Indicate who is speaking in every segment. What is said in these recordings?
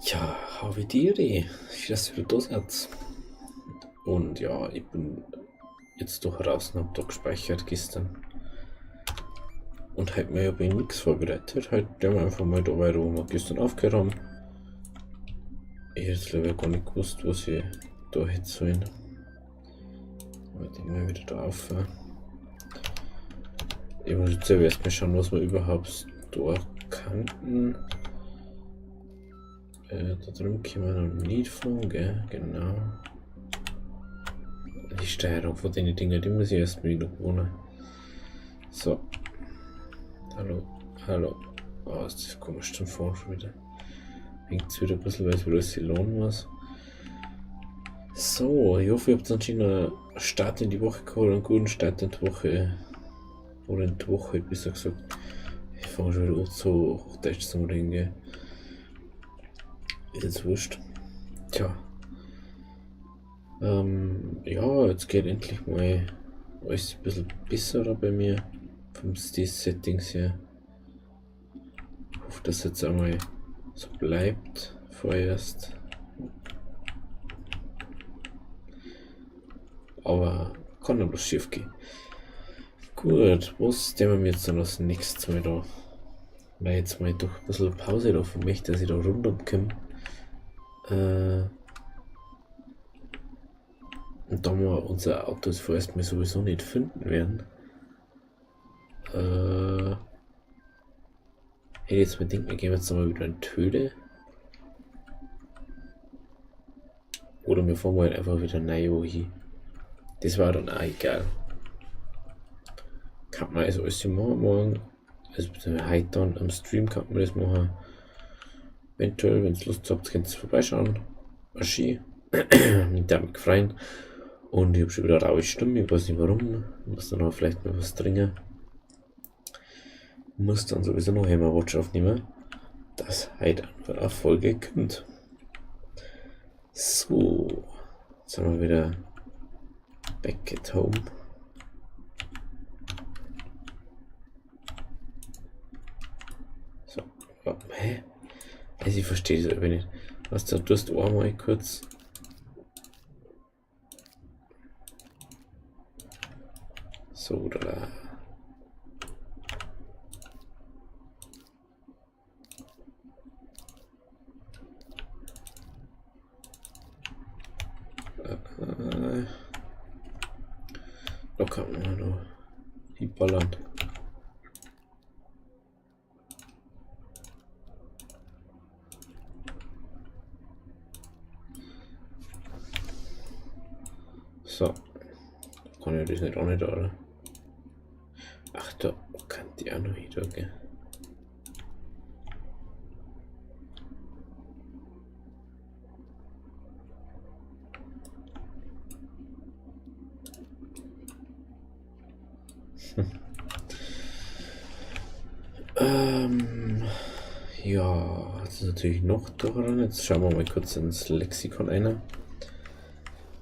Speaker 1: Ja, habe die Ehre, dass ihr wieder da seid. Und ja, ich bin jetzt doch raus und hab da gespeichert gestern. Und heute mir habe ich nichts vorbereitet. Heute werden wir einfach mal da weiter, wo wir gestern aufgehört haben. Ich hätte jetzt glaube ich gar nicht gewusst, was ich da hätte sollen. Aber ich mal wieder da auf. Ich muss jetzt erst mal schauen, was wir überhaupt da kannten. Da drüben können wir noch nicht fahren, gell? Genau. Die Steuerung von den Dingen, die muss ich erst mal wieder gewohnen. So. Hallo, hallo. Oh, ist das komisch zum Fahren schon wieder. Hängt wieder ein bisschen, weil es wieder alles lohnen muss. So, ich hoffe, ihr habt einen schönen Start in die Woche gehabt, einen guten Start in die Woche. Oder in die Woche, besser gesagt. Ich fange schon wieder an, so Hochdeutsch zu reden, gell. Ist jetzt wurscht. Tja. Ja, jetzt geht endlich mal alles ein bisschen besser bei mir. Vom Settings her. Ich hoffe, dass jetzt einmal so bleibt vorerst. Aber kann ja bloß schief gehen. Gut, was nehmen wir jetzt dann als nächstes mal da? Weil jetzt mal doch ein bisschen Pause da für mich, dass ich da rundum komme. Und da wir unser Auto vorerst mal sowieso nicht finden werden, hätte ich jetzt mal gedacht, wir gehen jetzt nochmal wieder in die Höhle. Oder wir fahren halt einfach wieder neu hin. Das war dann auch egal. Kann man also alles machen morgen. Also heute dann am Stream kann man das machen. Eventuell, wenn ihr Lust habt, könnt ihr vorbeischauen. Aschi. Mit der mich freuen. Und ich hab schon wieder raue Stimme, ich weiß nicht warum. Ich muss dann auch vielleicht mal was trinken. Muss dann sowieso noch Hammer Watch aufnehmen, dass heute einfach eine Folge kommt. So, jetzt sind wir wieder back at home. So, oh, hä? Also ich verstehe das aber nicht. Was da tust du einmal kurz. So, oder da. Da kann man noch hinballern. So. Kann ich das nicht auch nicht, oder? Ach, da kann die auch noch hin, okay. Ja, das ist natürlich noch dran. Jetzt schauen wir mal kurz ins Lexikon ein.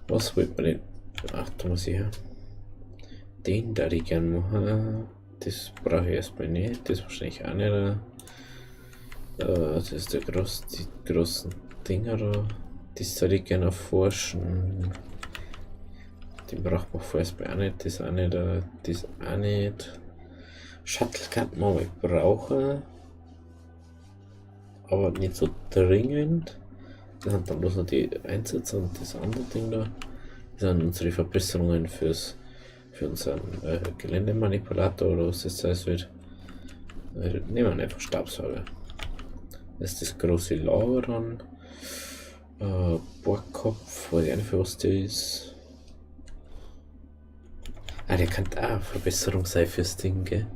Speaker 1: Was wollt man denn? Ach, da muss ich her. Den da ich gern machen. Das brauche ich erstmal nicht. Das wahrscheinlich auch nicht. Das ist der groß, die großen Dinger da. Das soll ich gerne erforschen. Den braucht man vorerst mal auch nicht. Das auch nicht. Das auch nicht. Shuttle kann man mal brauchen. Aber nicht so dringend. Das sind dann bloß noch die Einsätze und das andere Ding da. Das sind unsere Verbesserungen für unseren Geländemanipulator oder was das heißt wird. Nehmen wir einfach Staubsauger. Das ist das große Lager dann. Bohrkopf, weiß ich auch nicht, für was der ist. Ah, der kann auch Verbesserung sein fürs Ding, gell?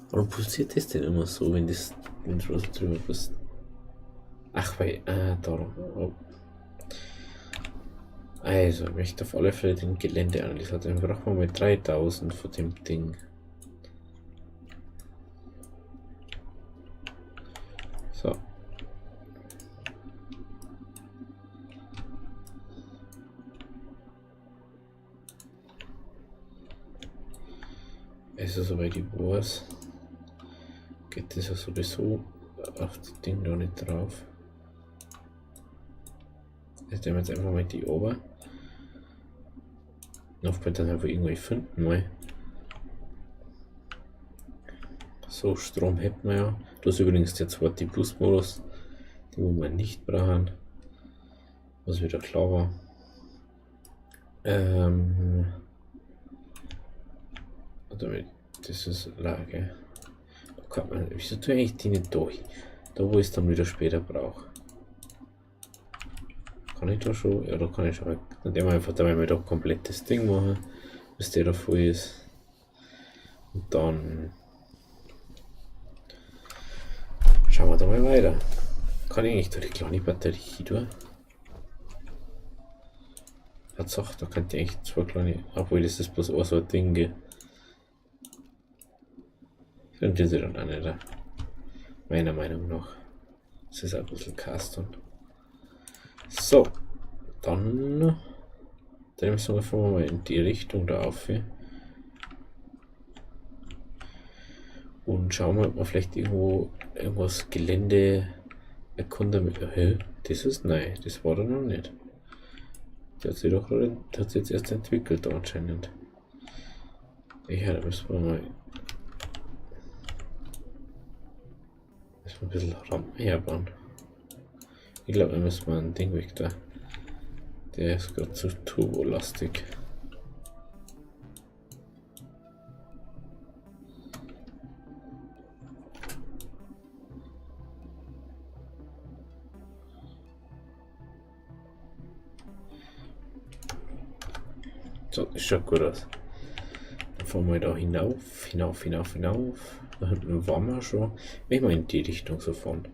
Speaker 1: Warum pulsiert das denn immer so, wenn das wenn du so drüber bist? Ach, weil, darum. Oh. Also, ich möchte auf alle Fälle den Geländeanalysator. Den brauchen wir mal 3000 von dem Ding. So. Also, soweit ich weiß, geht das ja sowieso. auf das Ding da nicht drauf. Jetzt nehmen wir jetzt einfach mal die ober. Noch bitte dann einfach irgendwie finden mal. So, Strom hätten wir ja. Das ist übrigens der zweite Boost-Modus, den wir nicht brauchen. Was wieder klar war. Damit, das ist Lage. Da kann man, wieso tue ich eigentlich die nicht da hin? Da, wo ich es dann wieder später brauche. Kann ich da schon? Ja, da kann ich schon. Dann nehmen wir einfach, da wir da komplett das Ding machen, bis der da voll ist. Und dann schauen wir da mal weiter. Kann ich eigentlich da die kleine Batterie hin tun? Tatsache, da könnte ich eigentlich zwei kleine, obwohl das ist bloß auch so ein Ding, gell. Könnte sie dann auch nicht. Meiner Meinung nach. Das ist auch ein bisschen Custom. So, dann drehen wir einfach mal in die Richtung da auf. Und schauen wir, ob wir vielleicht irgendwo irgendwas Gelände erkunden mit. Hä? Das ist neu, das war da noch nicht. Der hat sich doch gerade, der hat sich jetzt erst entwickelt anscheinend. Ja, da müssen wir mal. Müssen wir ein bisschen Rampen herbauen. Ich glaube, da müssen wir ein Ding weg da. Der ist gerade zu turbolastig. So, das schaut gut aus. Dann fahren wir da hinauf, hinauf, hinauf, hinauf. Da hinten waren wir schon. Ich mal in die Richtung so fahren.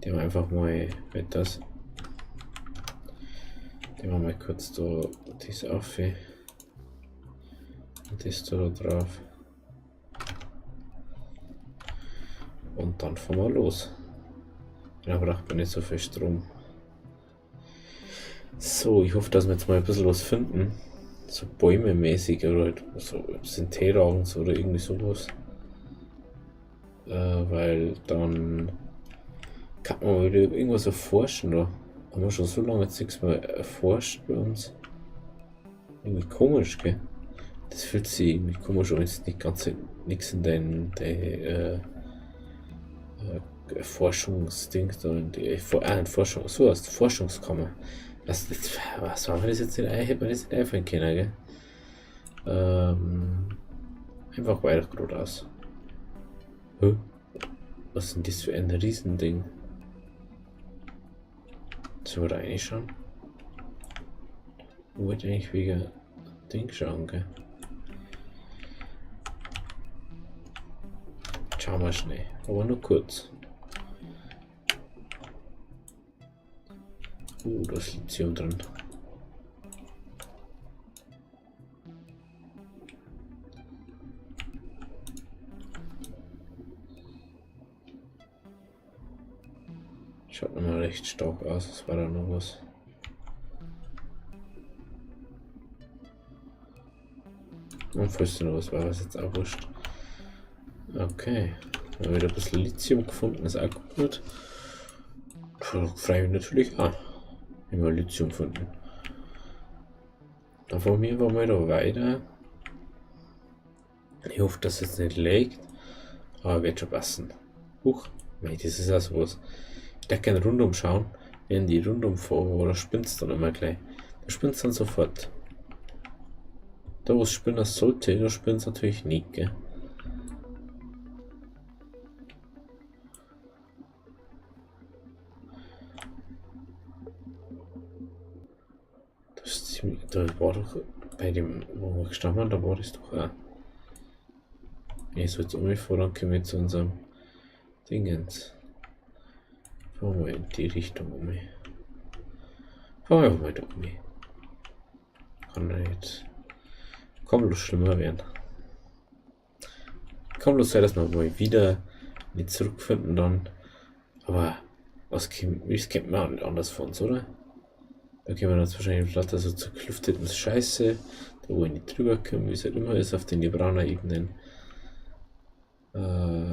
Speaker 1: Den wir einfach mal mit das. Den wir mal kurz da das auf. Und das da drauf. Und dann fahren wir los. Da braucht man nicht so viel Strom. So, ich hoffe, dass wir jetzt mal ein bisschen was finden. So Bäume mäßig oder halt so Syntheragens oder irgendwie sowas. Weil dann kann man wieder irgendwas erforschen da. Haben wir schon so lange jetzt nichts mehr erforscht bei uns. Irgendwie komisch, gell? Das fühlt sich irgendwie komisch an, wenn es nicht ganz nichts in dein Forschungsding da, in die, in Forschung, so heißt Forschungskammer. Was, das, was war mir das jetzt nicht ein, hätte man das nicht einfallen können, gell? Einfach weiter geradeaus. Hä? Was ist denn das für ein Riesending? Sollen wir da reinschauen? Ich wollte eigentlich wegen Ding schauen, gell? Schauen wir schnell, aber nur kurz. Da ist Lithium drin. Schaut nochmal recht stark aus, es war da noch was. Und falls da noch was war, was jetzt auch wurscht. Okay, haben wir wieder ein bisschen Lithium gefunden, ist auch gut. Freue mich natürlich auch. Immer Lithium gefunden. Dann fahren wir einfach mal da weiter. Ich hoffe, dass es jetzt nicht laggt, aber wird schon passen. Huch, mei, das ist auch sowas. Ich darf gerne rundum schauen, wenn die rundum fahren, oder spinnt's dann immer gleich. Da spinnt's dann sofort. Da wo es spinnen sollte, da spinnt's natürlich nicht, gell? Das ist ziemlich, da war doch bei dem, wo wir gestanden haben, da war das doch auch. Wenn ich so jetzt umfahre, dann kommen wir zu unserem Dingens. Fahren wir in die Richtung um. Fahren wir einfach mal da um. Kann doch jetzt kaum bloß schlimmer werden. Kaum bloß sein, dass wir mal wieder nicht zurückfinden dann. Aber was kommt, das kennt man auch nicht anders von uns, oder? Da kommen wir jetzt wahrscheinlich lauter so zerklüfteten Scheiße, da wo ich nicht drüber komme, wie es halt immer ist, auf den braunen Ebenen.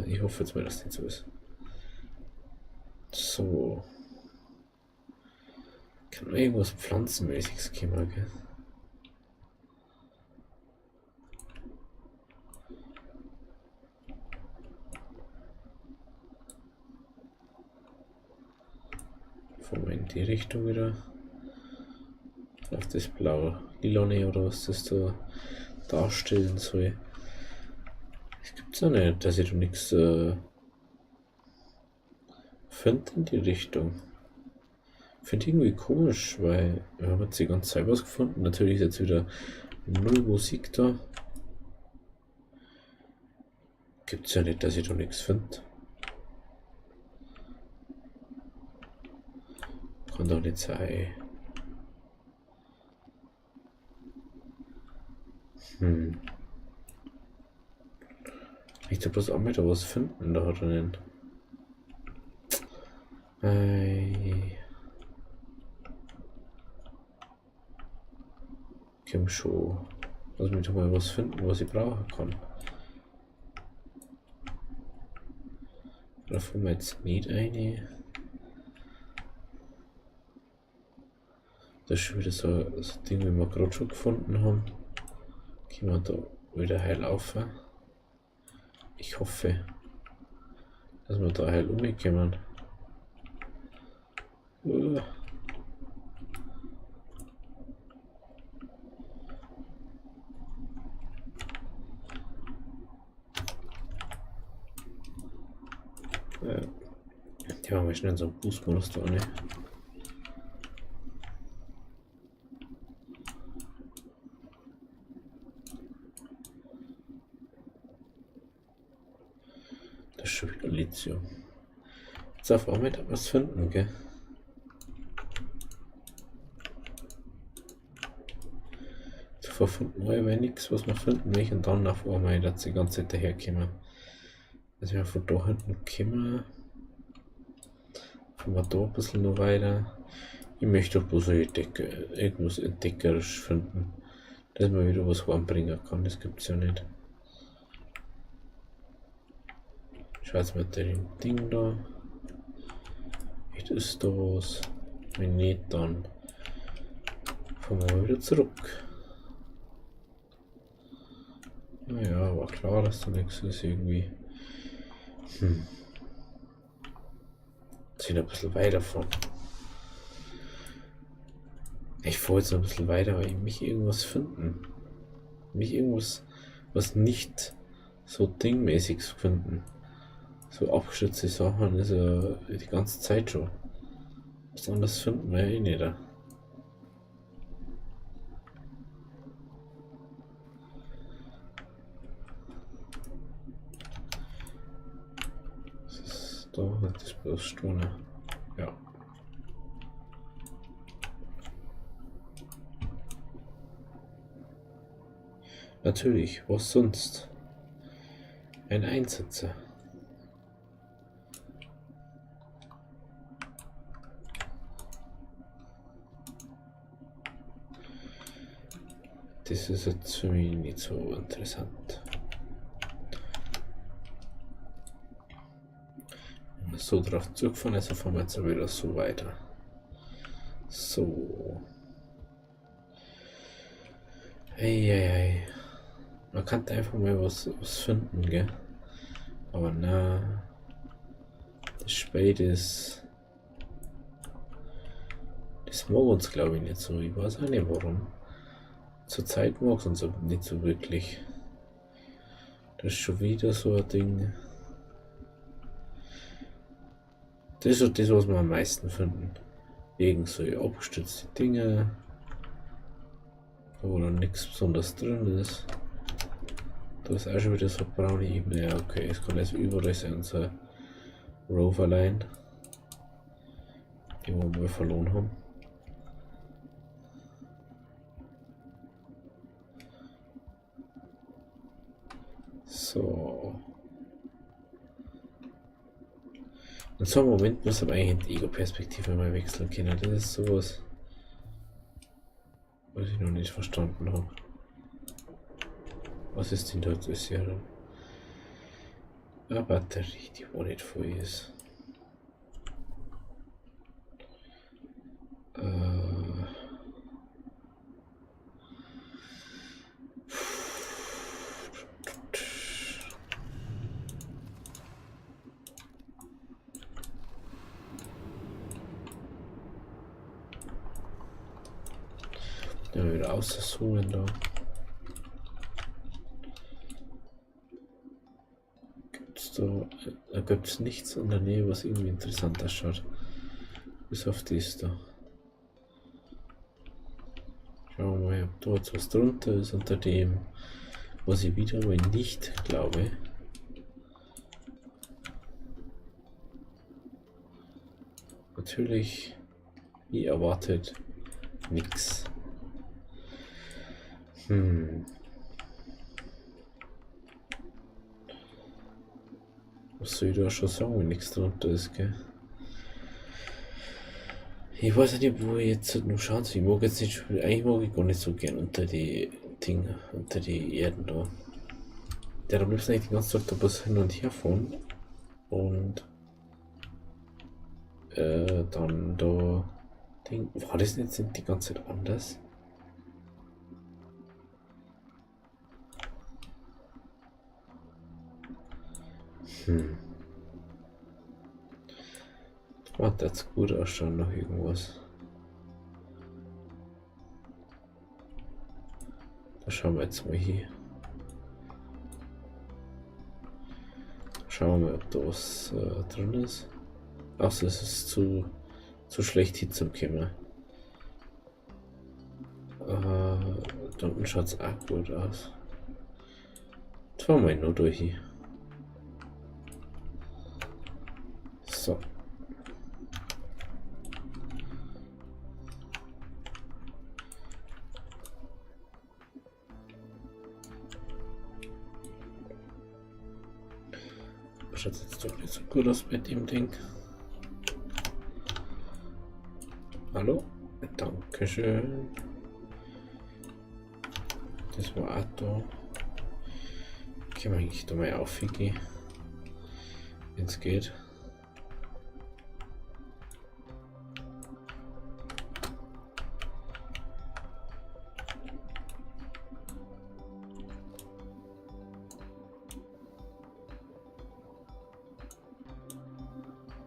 Speaker 1: Ich hoffe jetzt mal, dass das nicht so ist. So. Kann man irgendwas Pflanzenmäßiges kommen, gell? Fahren wir in die Richtung wieder. Auf das blaue Lilane oder was das da darstellen soll. Es gibt's ja nicht, dass ich da nichts finde in die Richtung. Finde ich irgendwie komisch, weil wir haben jetzt die ganze Zeit was gefunden. Natürlich ist jetzt wieder null Musik da. Gibt's ja nicht, dass ich da nichts finde. Kann doch nicht sein. Ich darf bloß auch mal da was finden, da hat er nicht. Ei. Komm schon. Lass mich doch mal was finden, was ich brauchen kann. Da fahren wir jetzt nicht rein. Das ist schon wieder so ein Ding, wie wir gerade schon gefunden haben. Können wir da wieder heil auf. Ich hoffe, dass wir da heil umkommen. Ja, die machen wir schnell so einen Boost-Modus da, ne? Das ist schon wieder Lithium. Jetzt auf einmal da was finden, gell? Zuvor finden wir aber nichts, was wir finden möchten, und dann auf einmal, dass die ganze Zeit daherkommen. Also wir von da hinten kommen. Fahren wir da ein bisschen noch weiter. Ich möchte doch bloß irgendwas entdeckerisch finden, dass man wieder was heimbringen kann. Das gibt's ja nicht. Schaut's mit dem Ding da. Echt ist da was. Wenn nicht, dann fahren wir wieder zurück. Naja, war klar, dass da nichts ist irgendwie. Sind ein bisschen weiter von. Ich fahre jetzt noch ein bisschen weiter, weil ich mich irgendwas finden. Mich irgendwas, was nicht so dingmäßig finden. So abgestützte Sachen ist ja die ganze Zeit schon. Was anderes finden wir ja eh nicht. Was ist da? Das ist bloß Stunde. Ja. Natürlich, was sonst? Ein Einsitzer. Das ist jetzt für mich nicht so interessant. Wenn man so drauf zurückfahren, also fahren wir jetzt wieder so weiter. So. Ei, ei, ei. Man kann einfach mal was finden, gell? Aber na, das Spät ist. Das mag uns, glaub ich, nicht so. Ich weiß auch nicht warum. Zurzeit mag es uns aber nicht so wirklich. Das ist schon wieder so ein Ding. Das ist so das, was wir am meisten finden. Irgend so abgestützte Dinge, wo dann nichts besonders drin ist. Da ist auch schon wieder so eine braune Ebene. Ja, okay, es kann also überall sein, unser Roverline, die wir mal verloren haben. So. In so einem Moment muss aber eigentlich in die Ego-Perspektive mal wechseln können. Das ist sowas, was ich noch nicht verstanden habe. Was ist denn da jetzt hier? Eine Batterie, die wo nicht voll ist. Ja, wieder auszoomen da. Gibt's da, da gibt's nichts in der Nähe, was irgendwie interessant ausschaut. Bis auf das da. Schauen wir mal, ob da jetzt was drunter ist unter dem, was ich wieder mal nicht glaube. Natürlich, wie erwartet, nix. Was soll ich da schon sagen, wenn nichts drunter ist, gell? Ich weiß nicht, wo ich jetzt noch schauen soll. Ich mag jetzt nicht, eigentlich mag ich gar nicht so gern unter die Dinge, unter die Erden da. Der da bliebst eigentlich den ganzen Tag da bloß hin und her fahren. Und dann da Ding. War das nicht sind die ganze Zeit anders? Oh, das gut ausschauen noch irgendwas. Da schauen wir jetzt mal hier. Schauen wir mal, ob da was drin ist. Ach, es ist zu schlecht hier zum Kommen. Da unten schaut's auch gut aus. Jetzt fahren wir nur durch hier. So. Schaut jetzt doch nicht so gut aus mit dem Ding. Hallo? Dankeschön. Das war auch da. Können wir eigentlich da mal aufgehen, wenn es geht.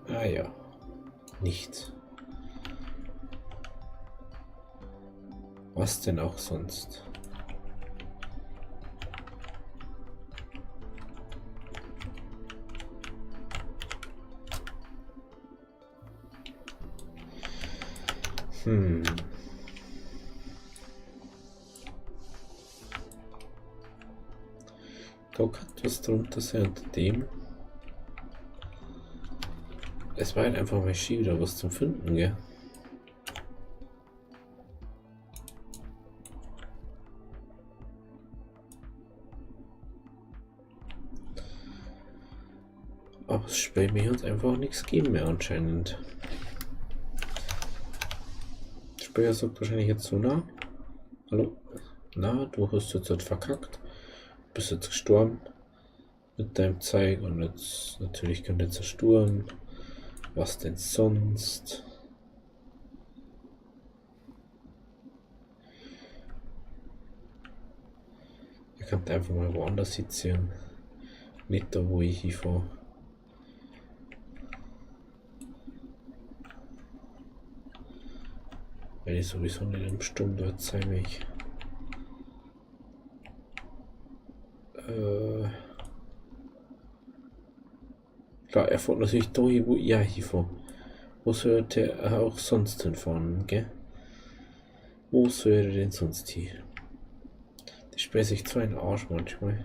Speaker 1: Ah ja, nichts. Was denn auch sonst? Da kann was drunter sein unter dem. Es war halt einfach mal schief wieder was zum Finden, gell? Aber das Spiel mir uns einfach nichts geben mehr anscheinend. Das Spiel sagt wahrscheinlich jetzt so, na? Hallo? Na, du hast jetzt halt verkackt. Bist jetzt gestorben mit deinem Zeug und jetzt natürlich kommt jetzt der Sturm. Was denn sonst? Ihr könnt einfach mal woanders sitzen. Nicht da, wo ich hinfahre. Weil ich sowieso nicht im Sturm dort sein mich. Klar, er fährt natürlich da hin, wo ich auch hinfahre. Wo sollte er auch sonst hinfahren, gell? Wo soll er denn sonst hin? Das Spiel ist echt so ein Arsch manchmal.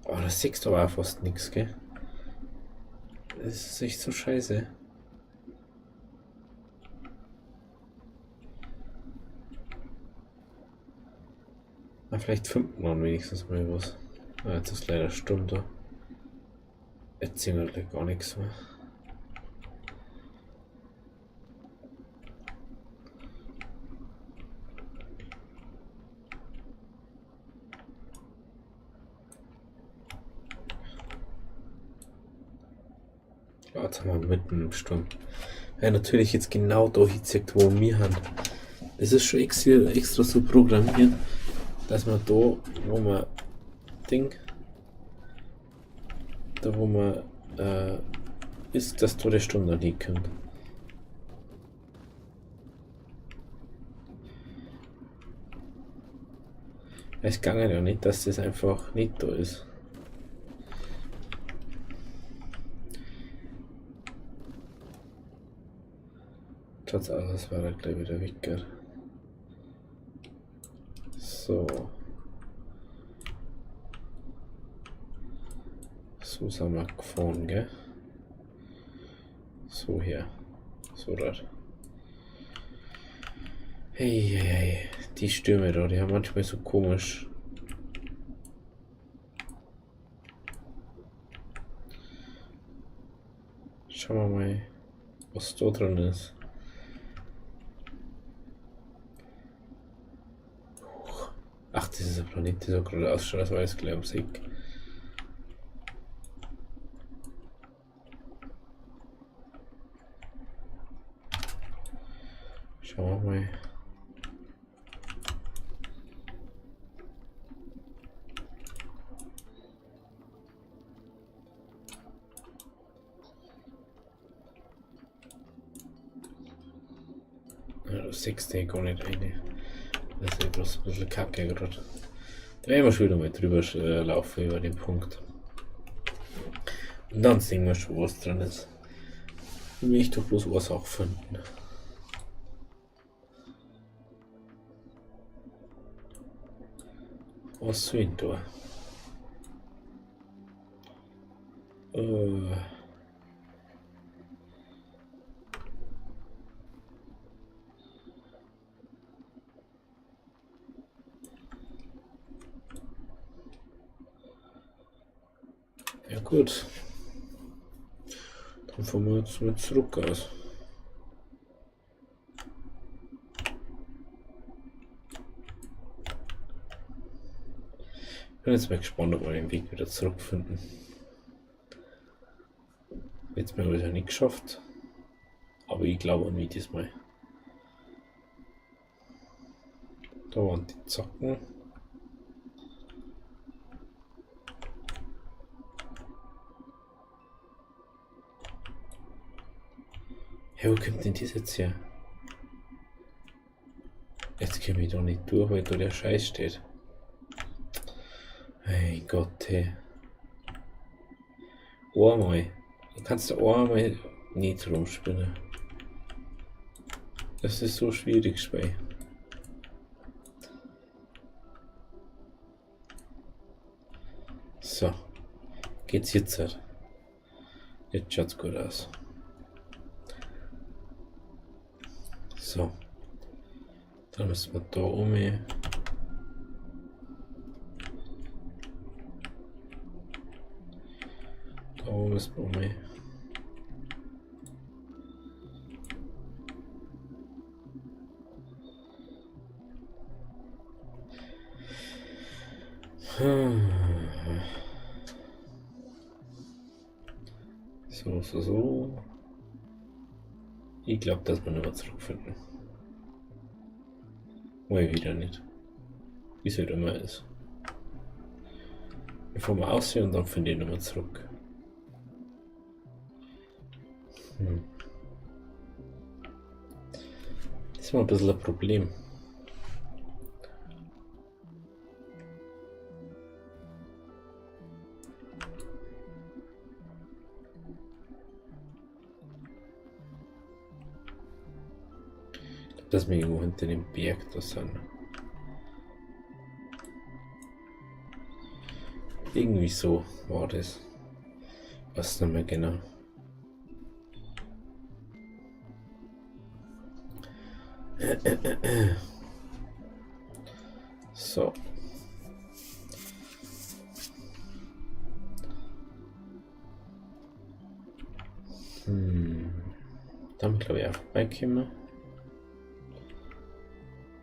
Speaker 1: Oh, das siehst du aber auch fast nix, gell? Das ist echt so scheiße. Na, vielleicht findet man wenigstens mal was. Ah, jetzt ist leider Sturm da. Jetzt sehen wir gleich gar nichts mehr. Ja, jetzt haben wir mitten im Sturm. Ja, natürlich jetzt genau da hinzieht, wo wir haben. Das ist schon extra so programmiert, dass man da, wo man Ding, da wo man ist, dass da der Sturm noch nicht kommt. Es ging ja nicht, dass das einfach nicht da ist. Schaut's aus, als wäre er gleich wieder weg. So. So sind wir gefahren, gell? So hier. So dort. Hey, hey, hey. Die Stürme da, die haben manchmal so komisch. Schauen wir mal, was da drin ist. Ach, das ist ein Planet, der so gerade ausschaut, als wäre es gleich ums Eck. Schauen wir mal. Ja, das sechste gar nicht eine. Das ist ja bloß ein bisschen kacke gerade. Da werden wir schon wieder mal drüber laufen über den Punkt. Und dann sehen wir schon, was drin ist. Ich möchte doch bloß was auch finden. Was soll ich da? Ja gut. Dann fahren wir jetzt mal zurück aus. Bin jetzt mal gespannt, ob wir den Weg wieder zurückfinden. Jetzt habe ich es ja nicht geschafft. Aber ich glaube an mich diesmal. Da waren die Zacken. Hey, wo kommt denn das jetzt her? Jetzt komme ich da nicht durch, weil da der Scheiß steht. Hey Gott, hey. Einmal. Du kannst einmal nicht rumspinnen. Das ist so schwierig, Spiel. So. Geht's jetzt? Jetzt schaut's gut aus. So. Dann müssen wir da um. Da müssen wir um. So, so, so. Ich glaube, dass wir noch zurückfinden. Mal wieder nicht. Wie es halt immer ist. Wir fahren mal aus hier und dann finde ich nochmal zurück. Das ist mal ein bisschen ein Problem. Dass wir irgendwo hinter dem Berg da sind. Irgendwie so war das. Weiß nicht mehr genau. So. Da haben wir, glaube ich, auch vorbeigekommen.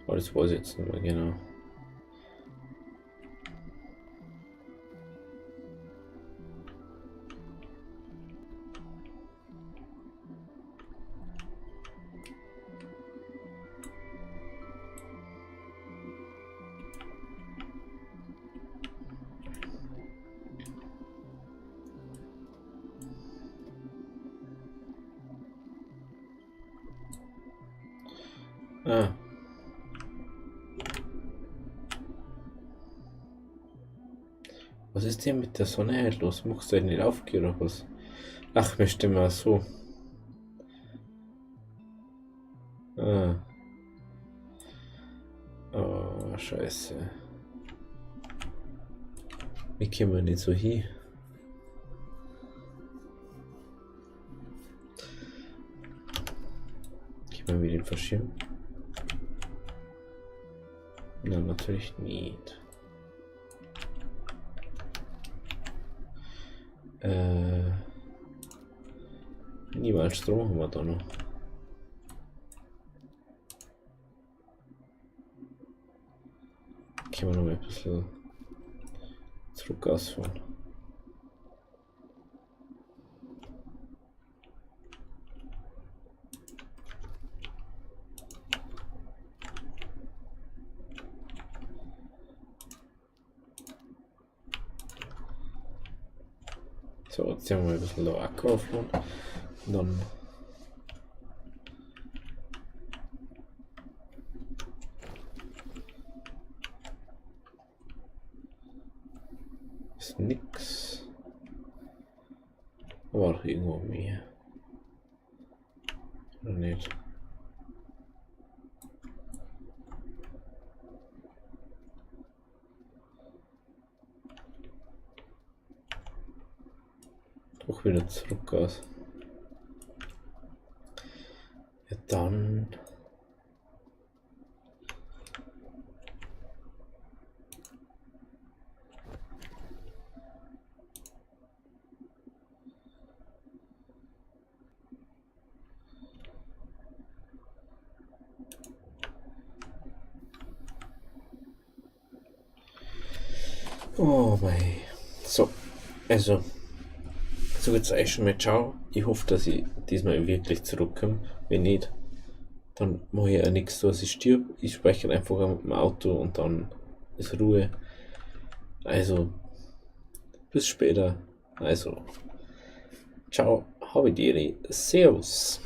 Speaker 1: Aber das weiß ich jetzt nicht mehr genau. Was ist denn mit der Sonne halt los? Machst du nicht aufgehen oder was? Ach, wir stimmen mal so. Ah. Oh, scheiße. Wie kommen wir nicht so hin? Können wir den verschieben? Nein, natürlich nicht. Niemals Strom haben wir da noch. Können wir noch mal ein bisschen zurück ausfahren. So, jetzt haben wir ein bisschen da Acker aufbauen. Und dann ist nix. Aber auch irgendwo mehr. Oder nicht? Doch wieder zurück aus. Ja, dann. Oh mei. So, also. So geht's eigentlich schon mal. Ciao. Ich hoffe, dass ich diesmal wirklich zurückkomme. Wenn nicht, dann mache ich auch nichts, dass ich stirb. Ich speichere einfach mit dem Auto und dann ist Ruhe. Also, bis später. Also, ciao, habe die Ehre. Servus.